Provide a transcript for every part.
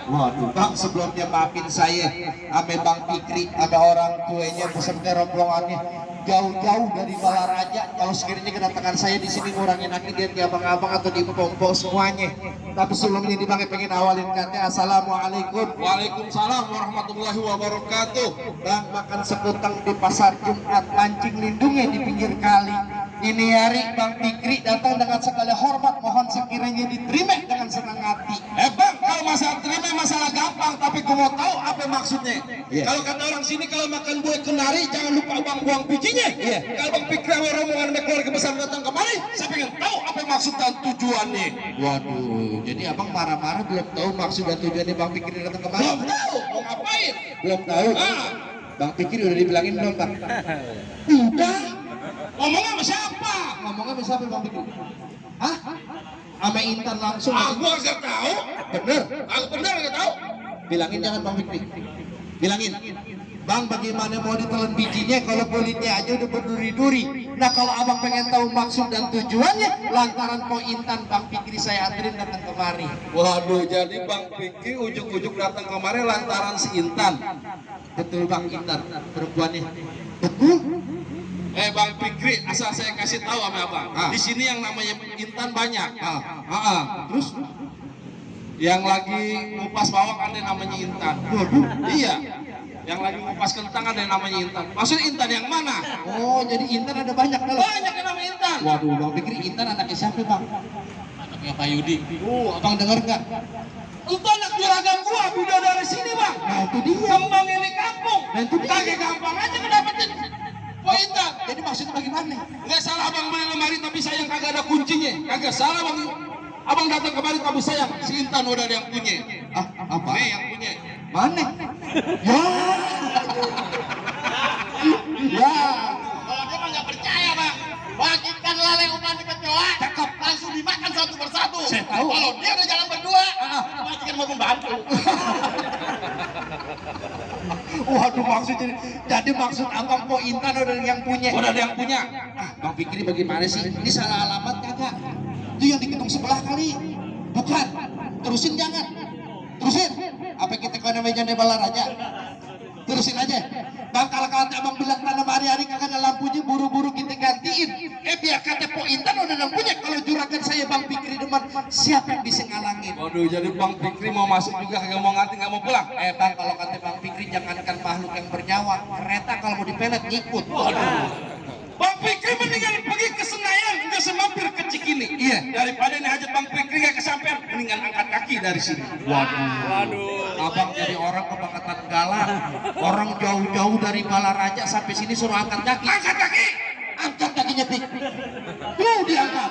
Waduh, Bang, sebelumnya maafin saya, ame Bang Fikri, ame orang tuanya beserta rombongannya jauh-jauh dari Balaraja. Kalau sekiranya kedatangan saya di sini ngurangin akibat di abang-abang atau di empok semuanya. Tapi sebelumnya di Bang pengen awalin kata assalamualaikum. Waalaikumsalam warahmatullahi wabarakatuh. Bang, makan sekutang di pasar Jumat, lancing lindungnya di pinggir kali. Ini hari Bang Fikri datang dengan segala hormat, mohon sekiranya diterima dengan senang hati. Bang, kalau masalah terima masalah gampang, tapi gue mau tahu apa maksudnya. Yeah. Kalau kata orang sini kalau makan buah kenari jangan lupa bang buang bijinya. Yeah. Kalau Bang Fikri sama rombongan keluarga besar datang kemari, saya pengen tahu apa maksud dan tujuannya. Waduh, jadi abang marah-marah belum tahu maksud dan tujuannya Bang Fikri datang kemari? Belum tahu mau ngapain? Belum tahu. Ah. Bang Fikri udah dibilangin belum, Bang? Udah. Ngomong sama siapa? Ngomongnya sama siapa Bang Fikri? Hah? Sama Intan langsung? Gua nggak tahu. Bener? Aku benar nggak tahu. Bilangin jangan Bang Fikri. Bilangin. Bang, bagaimana mau ditelan bijinya kalau kulitnya aja udah berduri-duri. Nah, kalau abang pengen tahu maksud dan tujuannya, lantaran po Intan Bang Fikri saya anterin datang kemari. Waduh, jadi Bang Fikri ujuk-ujuk datang kemari lantaran si Intan. Betul Bang, Intan perempuannya. Betul? Bang Fikri, asal saya kasih tahu sama abang. Di sini yang namanya Intan banyak. Terus? Yang lagi ngupas bawang ada yang namanya Intan. Waduh. Iya. Yang lagi ngupas kentang ada yang namanya Intan. Maksudnya Intan yang mana? Oh, jadi Intan ada banyak dalam. Banyak yang namanya Intan. Waduh, Bang Fikri, Intan anaknya siapa Bang? Anaknya Pak Yudi. Abang dengar nggak? Itu anak juragan gua, bidadari sini bang. Nah, itu dia. Kembang ini kampung. Nah, itu dia. Kagak gampang aja ngedapetin po Intan. Jadi maksudnya bagaimana? Nggak salah abang beli lemari tapi sayang kagak ada kuncinya. Kagak salah bang. Abang datang kemari tapi sayang si Intan udah ada yang punya. Apa? Nih yang punya. Mana? Ya. Ya. Kalau dia mah nggak percaya bang, bagikan lele umpan di kecoa, cakep langsung dimakan satu persatu. Saya tahu. Kalau dia udah jalan berdua, bagikan mau membantu. Waduh, maksudnya jadi maksud abang po Intan udah ada yang punya. Udah ada yang punya. Bang Fikri bagaimana sih? Ini salah alamat kagak? Itu yang di gedung sebelah kali. Bukan. Terusin jangan. Terusin. Apa kita kau namanya janda Balaraja? Terusin aja. Bang, kalau kata abang bilang tanam hari-hari kagak ada lampunya, buru-buru kita gantiin. Biar kata po Intan udah lampunya. Kalau juragan saya Bang Fikri demen, siapa yang bisa ngalangin? Waduh, jadi Bang Fikri mau masuk juga kagak mau nganti nggak mau pulang. Bang, kalau kata Bang Fikri jangankan makhluk yang bernyawa, kereta kalau mau dipelet ngikut. Waduh. Bang Fikri mendingan pergi ke Senayan, nggak semampir ke Cikini. Iya. Daripada ini hajat Bang Fikri nggak kesampean, mendingan angkat kaki dari sini. Waduh. Abang jadi orang kebangkatan galak. Orang jauh-jauh dari Balaraja sampai sini suruh angkat kaki. Angkat kaki. Angkat kakinya Pik. Tuh diangkat.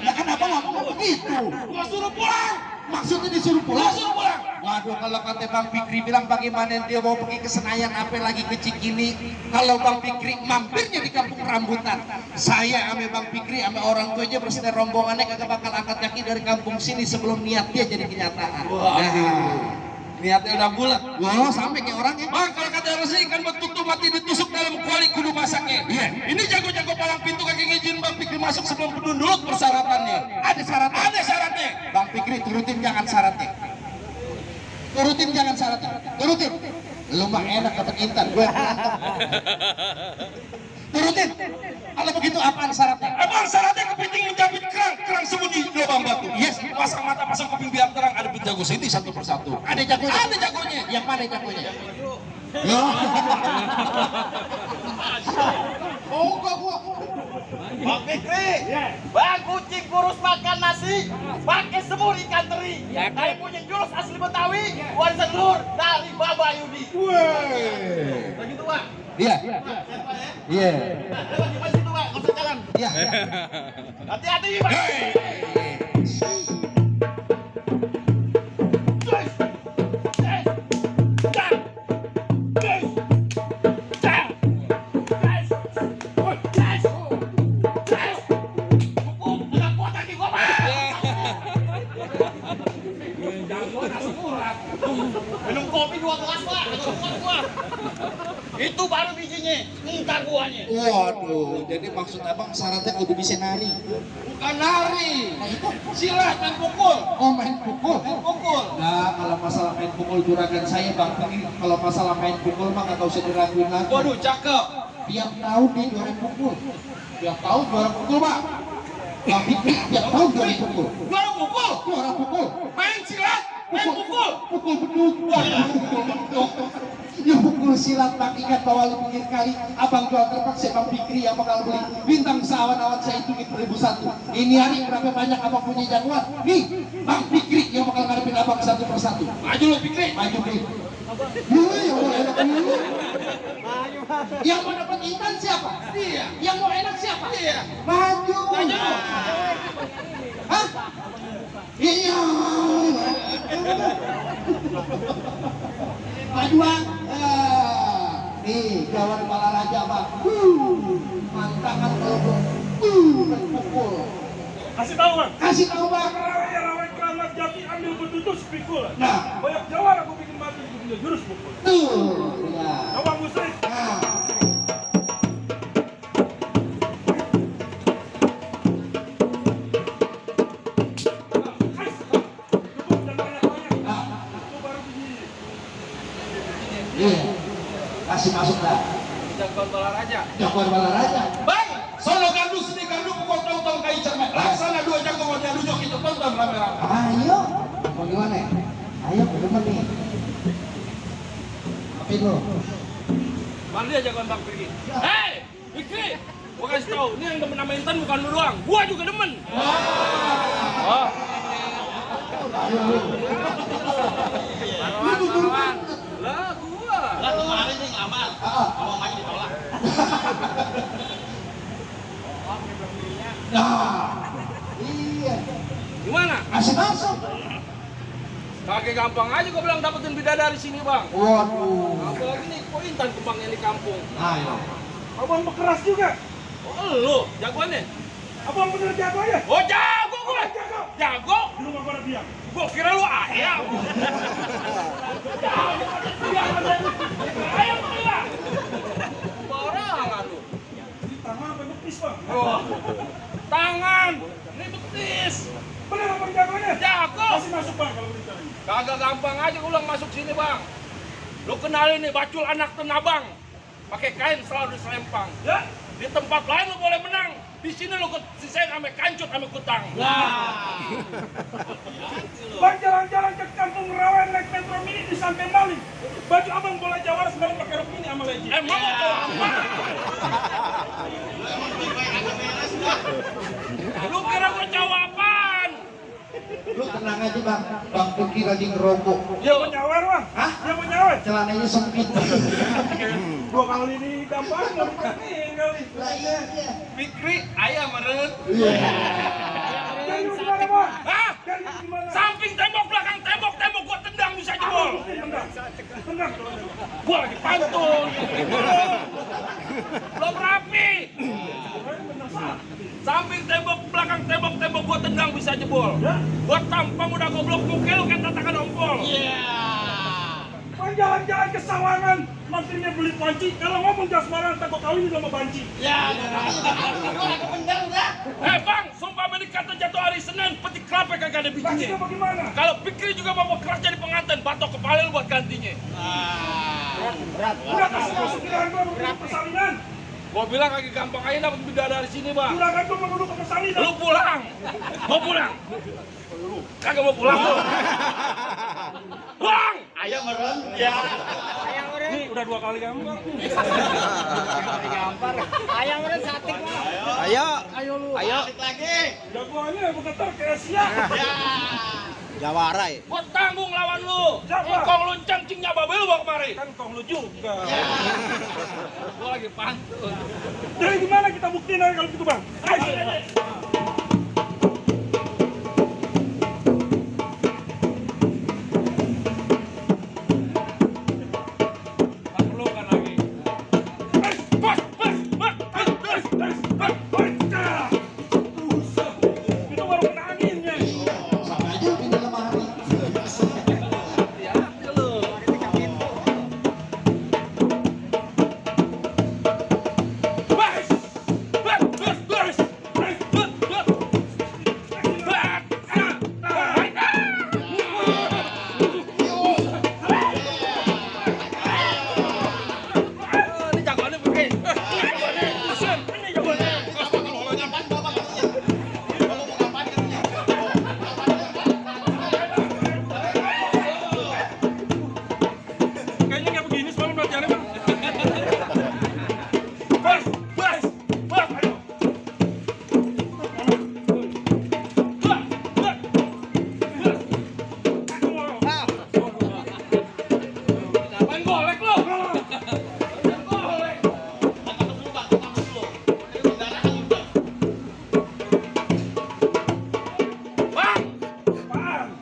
Nah, kenapa ngomong begitu? Gua suruh pulang. Maksudnya disuruh Gua pulang? suruh pulang. Waduh, kalau kata Bang Fikri bilang bagaimana dia mau pergi ke Senayan, apa lagi ke Cikini. Kalau Bang Fikri mampirnya di kampung rambutan. Saya ame Bang Fikri, ame orang tuanya bersama rombongannya kagak bakal angkat kaki dari kampung sini sebelum niat dia jadi kenyataan. Niatnya udah bulat. Wah, sampai kayak orangnya. Bang, kalau kata orang sini kan betutu mati ditusuk dalam kuali kudu masaknya. Iya. Ini jago-jago palang pintu kaki ngizin Bang Fikri masuk sebelum pedundut persyaratannya. Ada syaratnya. Ada syaratnya. Bang Fikri turutin jangan syaratnya. Turutin jangan syaratnya. Turutin. Lu mah enak dapat Intan gue. Turutin. Kalau begitu apaan syaratnya? Abang syaratnya kepiting menjabit kerang sembunyi di lubang batu. Yes. Pasang mata, pasang kuping biar terang. Ada penjago sini satu persatu. Ada jagonya. Ada jagonya. Yang mana jagonya? Oh, gua. Bang Fikri, bang kucing kurus makan nasi, pakai semur ikan teri. Saya punya jurus asli Betawi, warisan luhur dari Bapak Yudi. Begitu bang. Iya. Iya. Lewat di situ bang, nggak usah jalan. Iya. Hati-hati bang. Minum kopi 2 gelas pak, gua. Itu baru bijinya, minta guanya. Waduh, jadi maksud abang syaratnya kudu bisa nari. Bukan nari. Silat main pukul. Oh, main pukul. Main pukul. Nah, kalau masalah main pukul juragan saya bang, kalau masalah main pukul mah nggak usah diraguin lagi. Waduh, cakep. Tiap tahun nih juara pukul. Tiap tahun juara pukul bang. Bang Fikri tiap tahun juara pukul. Juara pukul. Juara pukul. Main silat, main pukul. Pukul beduk. Pukul beduk. Ya pukul silat bang, ingat bahwa lu pinggir kali abang jual terpaksa bang Fikri yang bakal beli bintang seawan-awan saya hitungin 1001. Ini hari berapa banyak abang punya jagoan? Nih bang Fikri yang bakal ngadepin abang satu persatu. Maju lu Fikri. Maju Fikri. Yang mau enak dulu. Yang mau dapat intan siapa? Iya. Yang mau enak siapa? Iya. Maju. Maju. Hah? Iya. Maju bang. Nih kawan Balaraja bang. Mantangan kalau main pukul. Kasih tahu bang. Kasih tahu bang. Rawa Keramat Jati ambil betutus pikul. Nah. Banyak jawar aku bikin mati punya jurus pukul. Tuh. Ya. Awang musrik. Nah. Iya, kasih masuk dah. Jagoan Balaraja. Jagoan Balaraja. Bang, sono gardu sini gardu pukul tong-tong kai cermat. Laksana dua jagoan yang lucu kita tonton rame-rame. Ayo, mau gimana? Ayo, bener nih. Apa itu? Mana dia jagoan bang pergi? Hei, Fikri, gua kasih tahu, ini yang demen sama Intan bukan lu doang, gua juga demen. Oh. Marwan. Lah gua. Lah kemarin nih ngamar, abang maju ditolak. Nah, iya. Gimana? Kasih masuk. Kagak gampang aja gua bilang dapetin bidadari sini bang. Waduh. Apalagi nih, kok Intan kembangnya di kampung. Ayo. Abang bekeras juga. Oh lu, jagoannya? Abang bener jagoannya? Oh jago gue. Jago? Di rumah gua ada biang. Gua kira lu ayam. Ayam apa? Barangan lu. Ini tangan apa betis bang? Oh. Tangan. Ini betis. Bener abang jagoannya? Jago. Masih masuk bang kalau begitu. Kagak gampang aja gua ulang masuk sini bang. Lu kenalin nih bacul anak tenabang. Pakai kain selalu diselempang. Ya. Di tempat lain lu boleh menang. Di sini lu sisain ame kancut ame kutang. Wah. Bang jalan-jalan ke kampung Rawa naik metro mini di sampai maling. Baju abang bola Jawa sekarang pakai rok mini sama lagi. Mau kalau apa? Lu kira gua jawaban? Lu tenang aja bang. Bang Fikri lagi ngerokok. Dia mau nyawar bang? Hah? Dia mau nyawar? Celananya sempit. 2 kali di gampang, mau dikasih kali. Lah iya. Fikri, ayam meren. Jadi gimana bang? Hah? Jadi gimana? Samping tembok, belakang tembok, tembok gua tendang bisa jebol. Tendang. Gua lagi pantun. Belum rapi. Samping tembok, belakang tembok, tembok gua tendang bisa jebol. Gua tampang udah goblok muka lu kayak tatakan ompol. Bang jalan-jalan ke Sawangan, mantrinya beli panci. Kalau ngomong jangan sembarangan, tak gua kawin sama banci. Ya, bener udah. Bang, sumpah dikata jatuh hari Senin, petik kelapa kagak ada bijinya. Bagaimana? Kalau Fikri juga mau keras jadi pengantin, batok kepala lu buat gantinya. Berat. Udah kasih masuk pilihan gua untuk persalinan. Gua bilang kagak gampang aja dapat bidadari sini, Bang. Juragan gua mau ke persalinan. Lu pulang. Mau pulang. Kagak mau pulang lu. Bang, Ayam meren. Ya. ini udah 2 kali gampang. Asik lagi. Jagoannya bukan terkesia. Ya. Jawarai. Gua tanggung lawan lu. Kong lu cangcingnya babe lu bawa kemari. Kan kong lu juga. Gua lagi pantun. Jadi gimana kita buktiin aja kalau gitu, Bang? Ayo.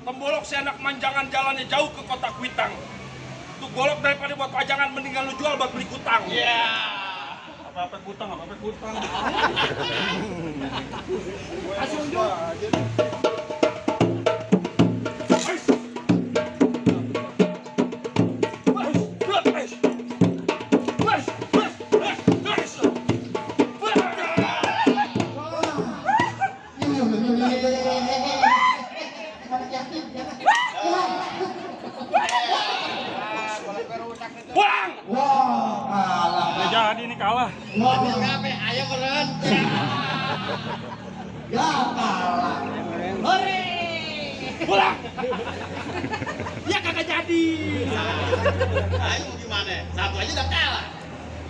Tembolok si anak manjangan jalannya jauh ke kota Kuitang. Tuh golok daripada buat pajangan mendingan lu jual buat beli kutang. Iya. Apa-apa kutang. Kasih unjuk. Pulang! Wah, kalah. Udah jadi nih kalah. Ngapain? Ayo keren. Ya kalah. Hore. Pulang! Ya kagak jadi. Ayo mau gimana? Satu aja udah kalah.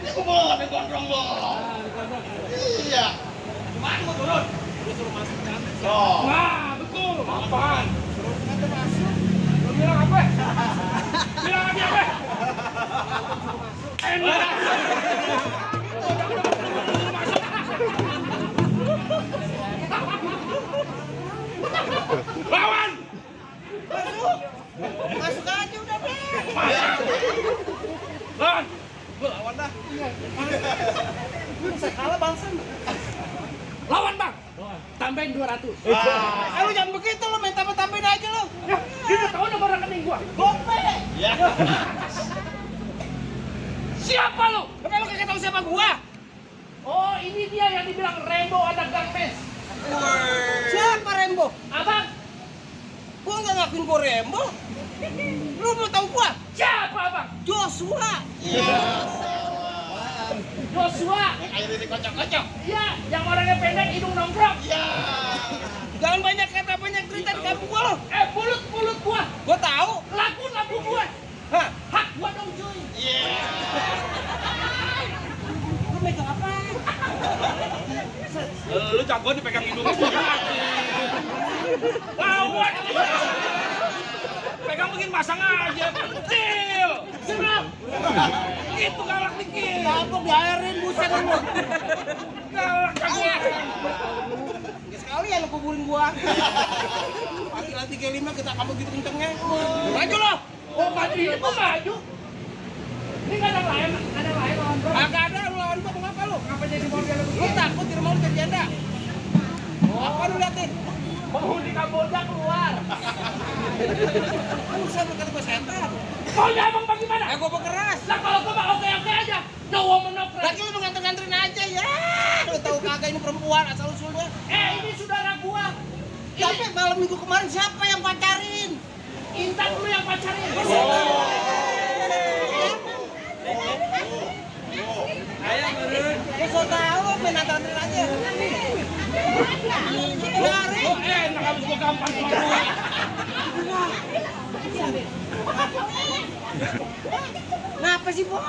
Ini gue mau ambil gondrong lo. Iya. Gimana mau turun? Gue suruh masuk cantik. Oh. Wah, betul. Apaan? Lu bilang apa? Bilang lagi apa? Enak. Lawan! Masuk aja udah deh. Lawan! Lawan dah. Lu bisa kalah bangsan. Lawan, Bang! Tambahin 200. Lu jangan begitu lu main tambahin aja lu. Ya, dia tahu nomor rekening gua. Gope. Ya. Siapa lu? Tapi lu kagak tahu siapa gua? Oh, ini dia yang dibilang Rainbow ada gangmes. Siapa Rembo? Abang, Gua nggak ngakuin gua Rembo. Lu belum tahu gua? siapa Abang? Joshua. Joshua. Yang air ini kocok-kocok. Iya, yang orangnya pendek, hidung nongkrong. Ya. Jangan banyak kata banyak cerita di kampung gua lo. Mulut gua. Gua tahu. Lagu gua. Hah? Hak gua dong, cuy. Lu megang apa? Lu jago dipegang hidung gua. Lawan. Pegang begini masang aja. Kecil. Serap. Itu galak dikit. Kampung diairin buset lu. Galak gua. Sekalian lu kuburin gua. Panggilan 35 kita kamu gitu kencengnya. Maju lo. Oh, maju ini kok maju? Ini nggak ada lain lawan bro. Kagak ada lu lawan gua kenapa lu? Ngapa jadi mobil begini? Lu takut di rumah lu jadi janda. Apa lu liatin? Penghuni Kamboja keluar. Buset lu kata gua setan. Maunya emang bagaimana? Gua berkeras. Lah kalau gua mah oke-oke aja. No woman no cry. Lagi lu mau nganter-nganterin aja ya. Lu tahu kagak ini perempuan asal usulnya. Ini saudara gua. Tapi malam minggu kemarin siapa yang pacarin? Intan lu yang pacarin. Ayo meren. Ya so tahu main nganterin aja. Lari. Oh, enak habis gua gampang keluar. Kenapa sih, Bo?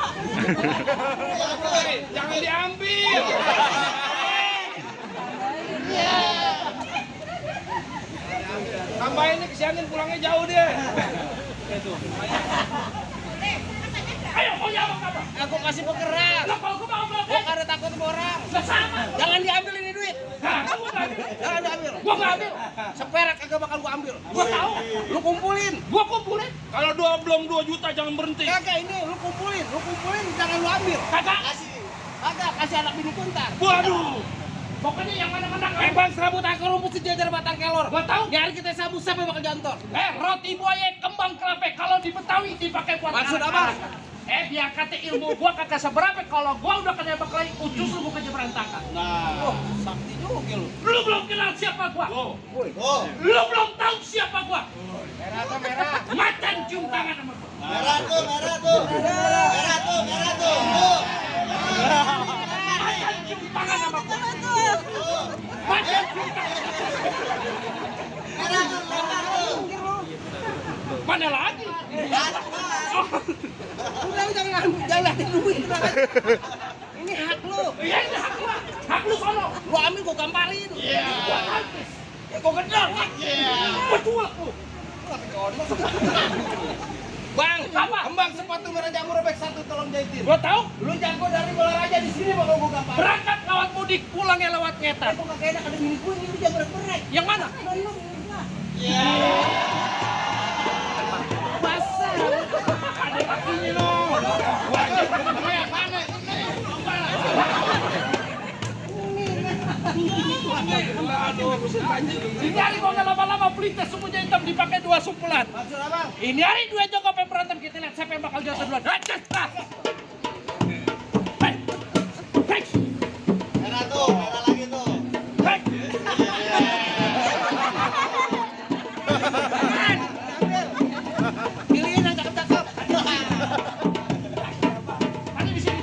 Jangan diambil. Tambahin nih kesianin pulangnya jauh deh. Ayo, mau abang apa? Aku kasih berkeras. Lah kalau gua mau Gua oke. karena takut sama orang. Lah sama. Jangan diambil ini duit. Nah, kamu nggak ambil. Jangan diambil. Gua nggak ambil. Seperak kagak bakal gua ambil. Gua tahu. Lu kumpulin. Gua kumpulin. Kalau belum 2 juta jangan berhenti. Kagak ini lu kumpulin jangan lu ambil. Kagak. Kagak kasih anak bini ku ntar. Waduh. Pokoknya yang mana-mana kan. Bang serabut akar rumput sejajar batang kelor. Gua tahu. Nyari kita sabu sampai bakal jantor. Roti buaya kembang kelapa kalau di Betawi dipakai buat Maksud anak-anak. apa? Biar kata ilmu gua kagak seberapa kalau gua udah kena bakal ucus lu bukannya berantakan. Nah, sakti juga lu. Lu belum kenal siapa gua. Woi. Lu belum tahu siapa gua. Merah tuh merah. Macan cium tangan sama gua. Merah tuh. Macan cium tangan sama gua. Macan cium tangan. Mana lagi? Udah lu jangan liatin duit. Ini hak lu. Iya, ini hak gua. Hak lu sono. Lu ambil gua gamparin. Gua nanti. Ya gua gedor. Gua tuak lu. Bang, Apa? kembang sepatu merah jamur robek 1 tolong jahitin. Gua tahu. Lu jago dari bola raja di sini bakal gua gamparin. Berangkat lewat mudik, pulangnya lewat ngetan. Gua kagak enak ada mini gua ini lu jago berat. Yang mana? Lu Ada kakinya dong. Wajib kayak mana? Aduh, ini hari kok nggak lama-lama pelites semuanya hitam dipakai 2 sumpulan. Ini hari 2 jago berantem, kita lihat siapa yang bakal jatuh duluan. Merah tuh, merah lagi tuh. Pilihin yang cakep-cakep. Ada di sini.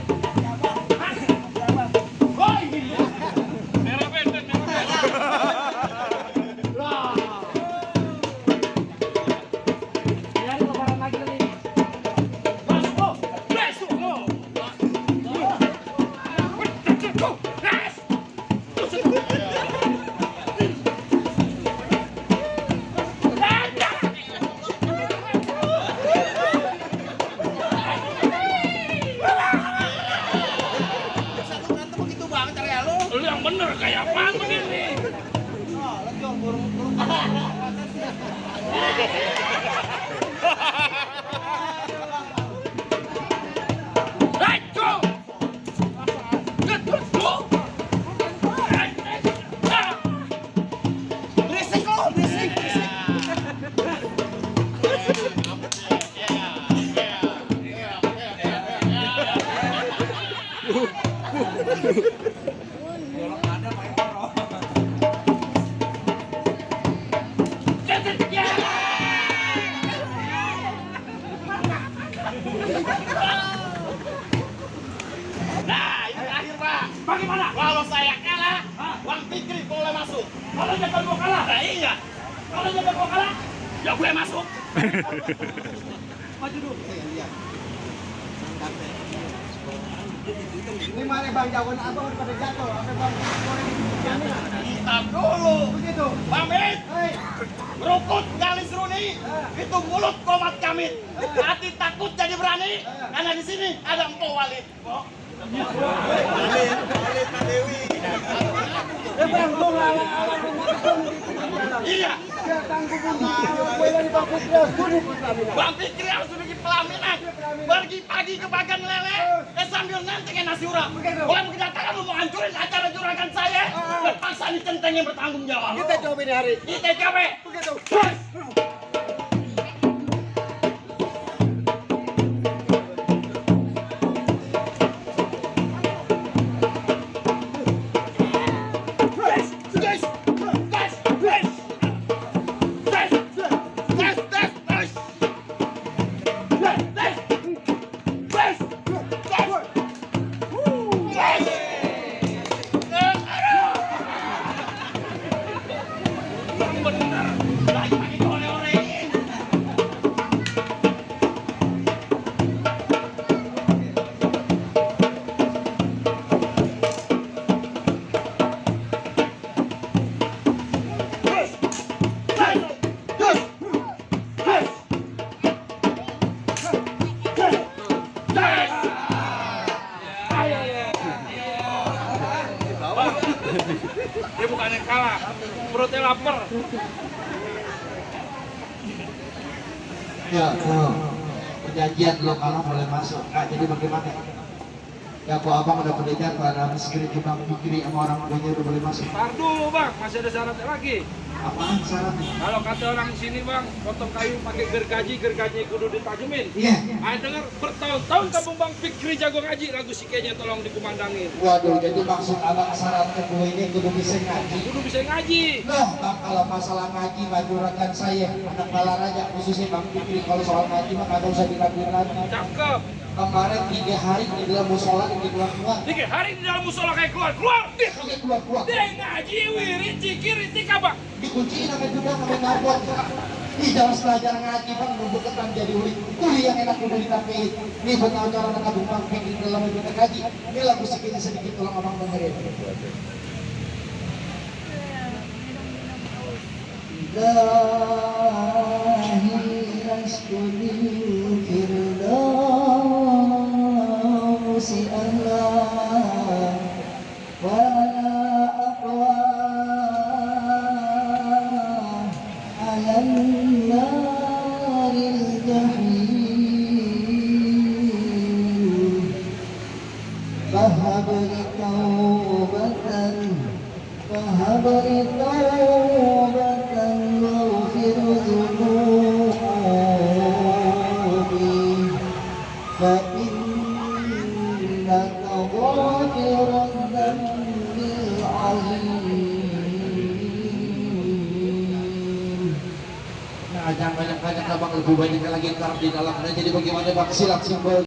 Oh ini. Merah benten, merah benten. Ini hari lebaran lagi nih. Masuk lo, masuk lo. Berantem begitu banget area lu. Lu yang bener kayak apaan begini? Let's go! Berisik lu, berisik. Nah, ini terakhir, Pak. Bagaimana? Kalau saya kalah, Bang Fikri boleh masuk. Kalau jaga gua kalah, Nah, iya. kalau jaga gua kalah, Ya gue masuk. maju dulu. Ini mana Bang jagoan abang udah pada jatuh. Apa Bang? Hitam dulu. Begitu. Pamit. Hei. Merukut kali seruni. Itu mulut komat kamit. Hati takut jadi berani. Karena di sini ada Empok Walid. Bang, lu Iya. Bang Fikri harus bikin pelaminan. Pergi pagi ke Bagan Lele, sambil nantengin nasi urap. Boleh kedatangan lu mau hancurin acara juragan saya. Terpaksa nih centeng yang bertanggung jawab. Kita coba ini hari. Kita coba. Begitu. Dia bukan yang kalah, perutnya lapar. Ya, perjanjian lo kalah boleh masuk. Nah, jadi bagaimana? Ya, kok abang udah pendekat, pada sekiri Bang Fikri sama orang tuanya udah boleh masuk. Ntar dulu bang, masih ada syaratnya lagi. Apaan syaratnya? Kalau kata orang sini bang, potong kayu pakai gergaji kudu ditajemin. Iya. Saya dengar bertahun-tahun kampung Bang Fikri jago ngaji, lagu sikenya tolong dikumandangin. Waduh, jadi maksud abang syaratnya gue ini kudu bisa ngaji. Kudu bisa ngaji. Loh, Bang, kalau masalah ngaji, maju rekan saya, anak Balaraja, khususnya Bang Fikri, kalau soal ngaji mah kagak usah diraguin lagi. Cakep. Kemarin 3 hari di dalam musola di keluar-keluar. 3 hari di dalam musola kayak keluar. Dia Keluar-keluar. ngaji, wirid, zikir, itikaf bang. Dikunciin sama juga sama ngabot. Ih, jangan belajar ngaji bang, nunggu ketang jadi uli. Kuliah yang enak udah ditapein. Nih buat cara anak abang Bang Fikri dalam kita ngaji. Ini lagu sedikit tolong abang dengerin. Si Allah wala aqwa ala نار الجحيم فهب لي توبة واغفر ذنوبي فإنك غافر الذنب العظيم. Nah, jangan banyak-banyak abang, lebih banyak lagi ntar di dalamnya. Jadi bagaimana bang, silat simbol.